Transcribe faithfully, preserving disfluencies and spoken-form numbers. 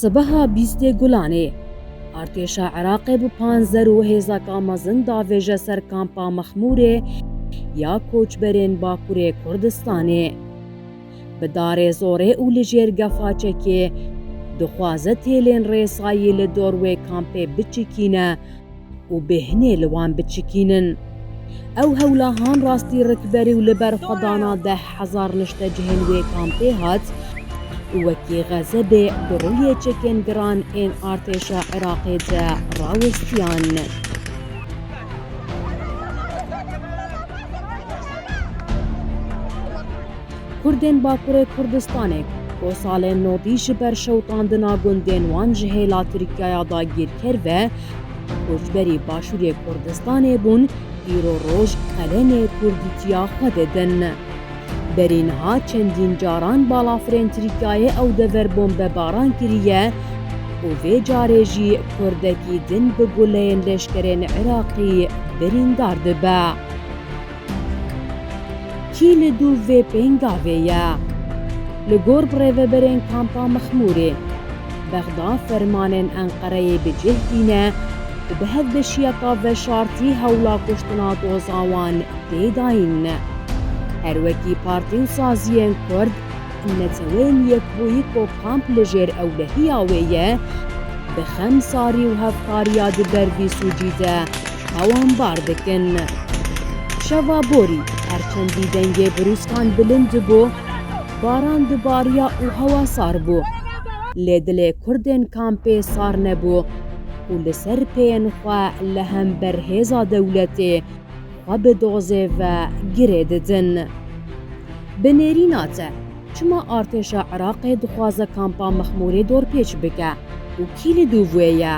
Sibeha bîstê Gulanê, artêşa Iraqê bi panzer û hêzeka mezin davêje ser kampa Mexmûrê ya koçberên Bakurê Kurdistanê. Bi darê zorê û li jêr gefa çekê dixwaze têlên rêsayî li dor wê kampê biçikîne û bêhnê li wan biçikînin. Ew hewla han rastî rikberî û li ber xwedana deh hezar niştecihên wê kampê hat û wekî xezebê bi rûyê çekên giran ên artêşa Iraqê de rawestiyan. Kurdên Bakurê Kurdistanê ku salên nodî ji ber şewitandina gundên wan ji hêla Tirkiyaya dagîrker ve koçberî Başûrê Kurdistanê bûn, îro roj qelemê kurdîtiya xwe didin. Berî niha çendîn caran balafirên Tirkiyeyê ew dever bombebaran kiriye û vê carê jî kurdekî din bi guleyên leşkerên Iraqî birîndar dibe. Kî li dûv vê pêngavê ye? Li gor birêveberên kampa Mexmûrê, Bexda fermanên Enqereyê bi cih tîne û bi hevbeşiyeka veşartî hewla kuştina doza wan tê dayîn. Her wekî partî û saziyên Kurd, neteweyên yekbûyî ku kamp li jêr ewlehiya wê ye, bi xemsarî û hevkariya di ber vî sûcî de tawanbar dikin. Şeva borî, her çendî dengê birûskan bilind dibû, baran dibariya û hewa sar bû. Lê dilê kurdên kampê sar nebû û li ser pêyên xwe li hember hêza dewletê xwe bi dozê ve girê didin. Bi nêrîna te, çima artêşa Iraqê dixwaze kampa Mexmûrê dorpêç bike û kî li dûv wê ye?